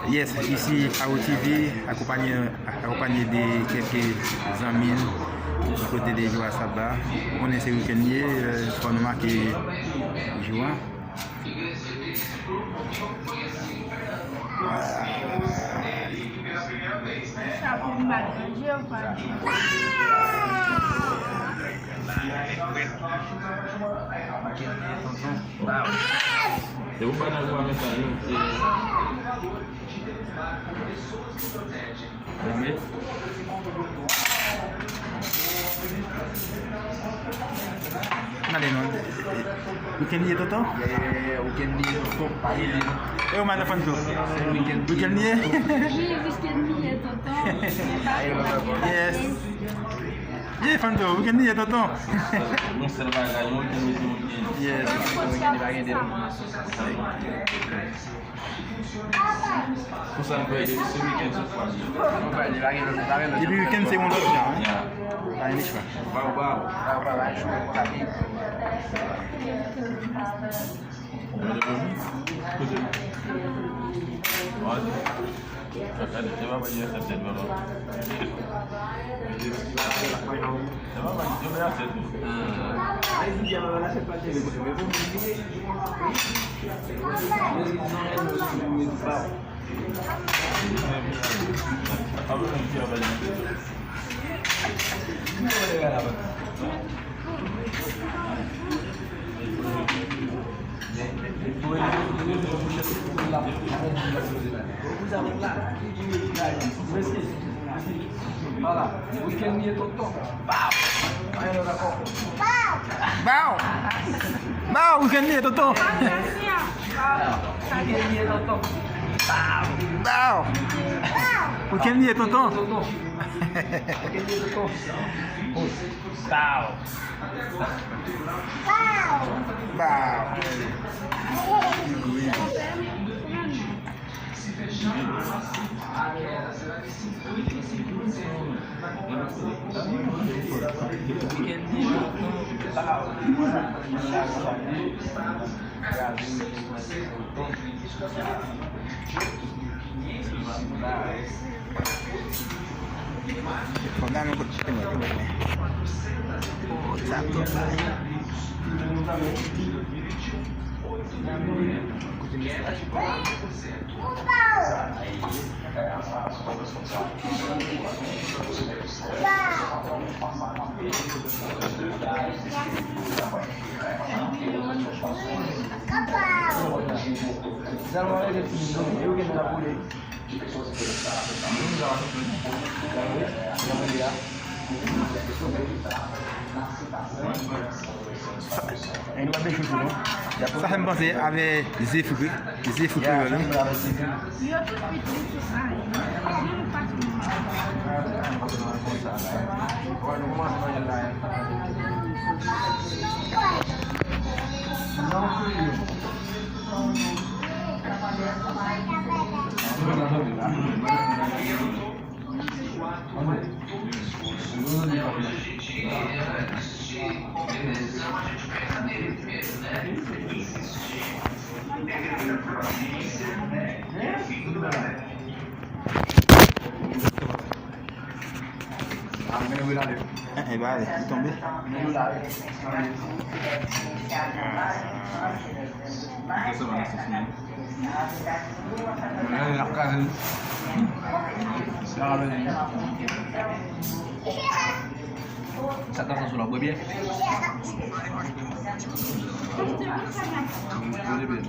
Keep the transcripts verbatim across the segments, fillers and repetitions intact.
Yes, isi Awo T V, akonpanye, akonpanye de kèk zanmi m, bò kote de Joa Saba. Ou konnen se wikenn li ye, fò nou make jou a. Chapo m bat nan je w pa di. Se ou pa nan gwa men sa yo. Gade. Gade non. Wikenn li ye, tonton? Yeah, yeah, yeah, yeah. Wikenn li ye, tonton. Pa rele non. E ou, Madam Fanto? Se wikenn. Wikenn li ye? Wi, wikenn li ye, tonton. Yes. Yeah, Fanto, wikenn li ye, tonton. Yon sèl bagay, yon wikenn, wikenn, wikenn. Yes. Konsa n fè, depi se wikenn se fwa. Depi wikenn se yon lòt jan, wi. Ya. Pa gen chwa. Baw, baw. Baw, baw, baw. Kote? Gade, se pa pa di resèt tèt, papa. Se pa pa di, se pa resèt tèt. Baw! Baw! Wikenn li ye, tonton! Baw! Wikenn li ye, tonton! Baw! Baw! Fò m gade yon kote mwen, mwen. Oh, sa tou bay. Kote mesaj. Sa, sa fè m panse avè ze fri, ze fri kreyòl, wi. Yo tout pitit sou sa. Jan nou pa sou moun. Ah, men wi la. Eh, eh, ba, li tonbe. Ah. Mwen, l ap kraze. Sa va vini. Sa ta santi la, bwè byè. Bwè byè.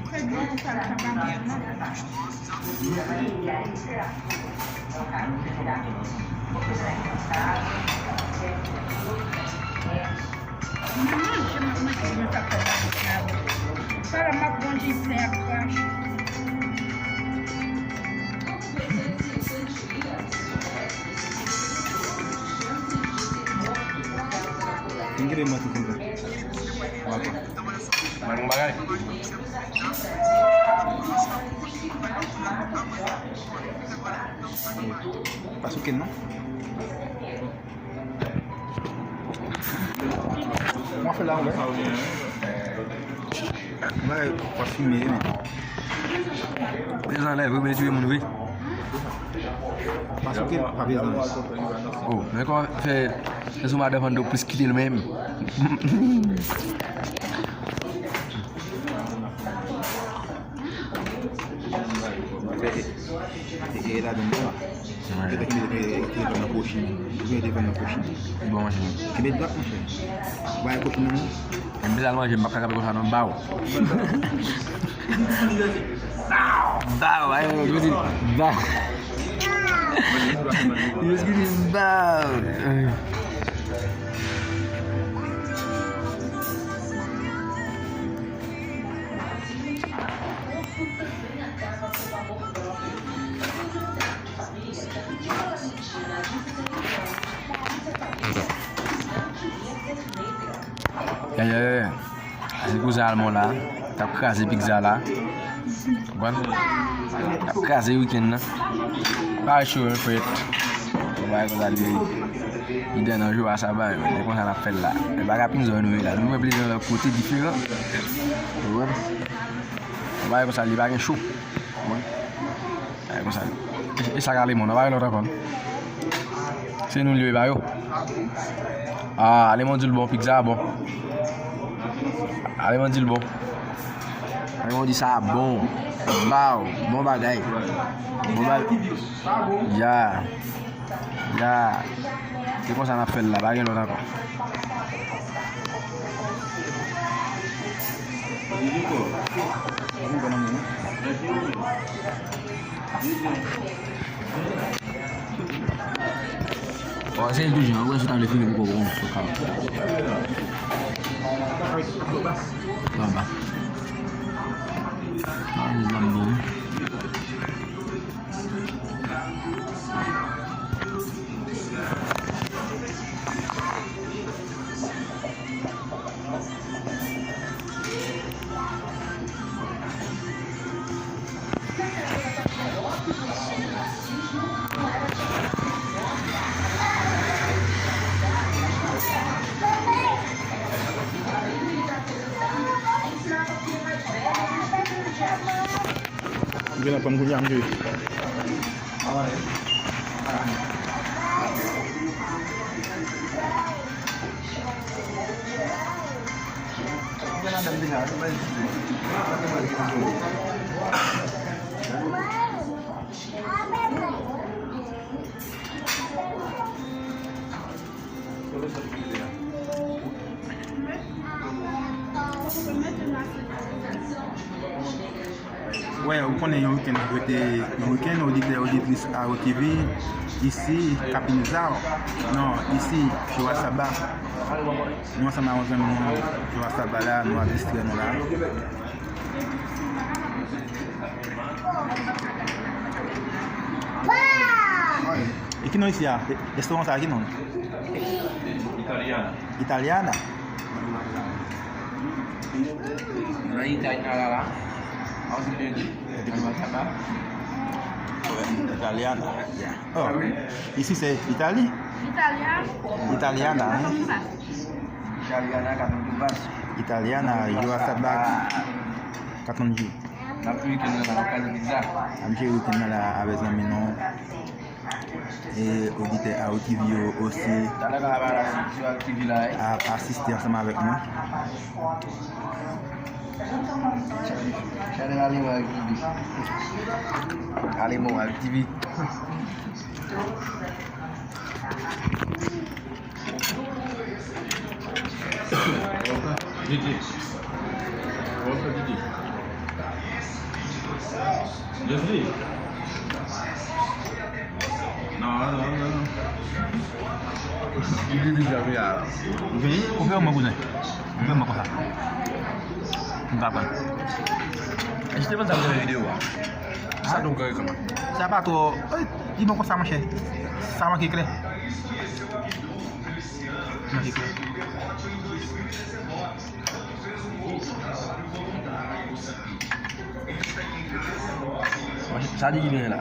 Manje m ap manje nan sa fè bagay la. Sa la m ap manje, sè ap krache. Vin kite mwen tou konsa. Mwen gon bagay. Pa souke non. Mwen fè la, wè. Sa w gen, wi. Bagay pa fime, men. Prezan lè vre, men tiye moun vre. Paske pa prezan. Oh, men kòman fè se sou madan Fando plis kite l menm. E, e, e ladan sa. Manje. Te fè kenbe, e, telefòn nan poch li. Oubyen telefòn nan poch li. Bon, manje. Kenbe dwat, monchè. Bay kochon nan men. M bezwen al manje, m p ap ka kanpe konsa non, m ba w. Ba w, ay, yo di ba w. Yo di ba w. Ya, ya, ya, ya. Se kouzen Almon la. T ap kraze pizza la. Konprann? T ap kraze weekend nan. Bagay cho, wi, frèt. Bagay konsa li, li dan nan jou a sa ba yo. Se konsa n ap fè l la. E bagay pinzò nou ye la. Nou wè plezi nan lòt kote diferan. Konprann? Bagay konsa li pa gen cho. Konprann? Bagay konsa. E, e sa k ale moun, pa gen lòt ankò. Se nou l ye, e pa yo. Ah, ale moun di l bon, pizza bon. Ale moun di l bon. Ale moun di sa bon. Baw, bon bagay. Bon bagay. Ya. Ya. Se konsa n ap fè l la, pa gen lòt ankò. Bon, se yon jan, ou wè si w ta vle fini pou kòkon, sou ka. Anba. Anba. Vin aprann kounye a, m jwe. Wè, ou konnen yon wikenn, rete yon wikenn, oditè, oditris Aro T V, isi, Kapinzao. Non, isi, Joa Saba. Nou ansanm ak yon zanmi nou, Joa Saba la, nou ap distrè nou la. E ki non isi a? E, restoran sa a ki non? Italiana. Italiana? Nan Italiana la. Italiana. Oh, isi se Itali? Italiana. Italiana, hein? Italiana, Joa Saba, Katonji. N ap fè weekend nan la, n ap kraze pizza. N ap fè weekend nan la avèk zanmi nou. E oditè Aro T V yo osi ap asiste ansanm avèk nou. Chanèl Aleman ak T V. Aleman ak T V. Didi. Didi. Jeffrey. Non, non, non, non. Didi, Didi, Didi. Ou fè mwen kouzen. Ou fè mwen konsa. M pa pran. E jistèman sa m te fè videyo a. Sa donk gade kòman. Sa pa twò. Ey, li bon konsa, monchè. Sa manke klè. Manke klè. Sa di ki byen la.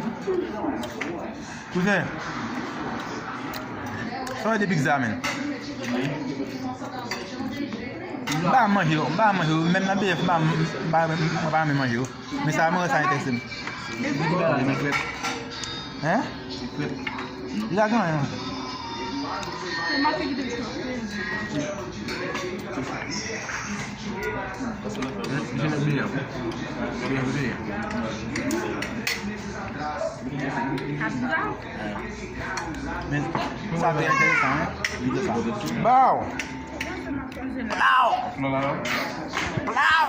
Kouzen, sa w di pizza, menm? M pa manje yo, m pa manje yo. Menm nan B F, m pa, m pa, m pa renmen manje yo. Men sa, mwen wè sa enterese m. Li gen bagay nan krèp. Hein? Li krèp. Li la gen anyen. Jenèf byen. Jenèf byen. Men sa te enteresan, hein? Li te sa. Baw! Plaw! Plaw!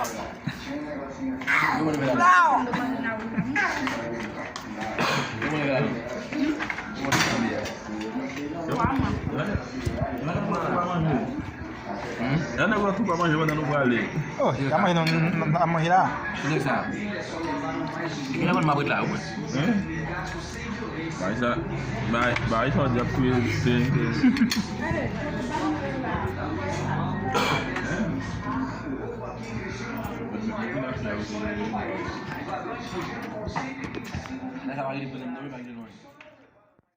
Plaw! Lè nèg yo tou pa manje pandan nou prale. Oh, y ap manje nan, nan, nan, ap manje la. Ki lè sa? Ki lè konn m ap ret la, wi. Hein? Bay sa, bay, bay sa w di ap touye se. Lè sa pa rele pwoblèm nan, wi, pa gen lwen.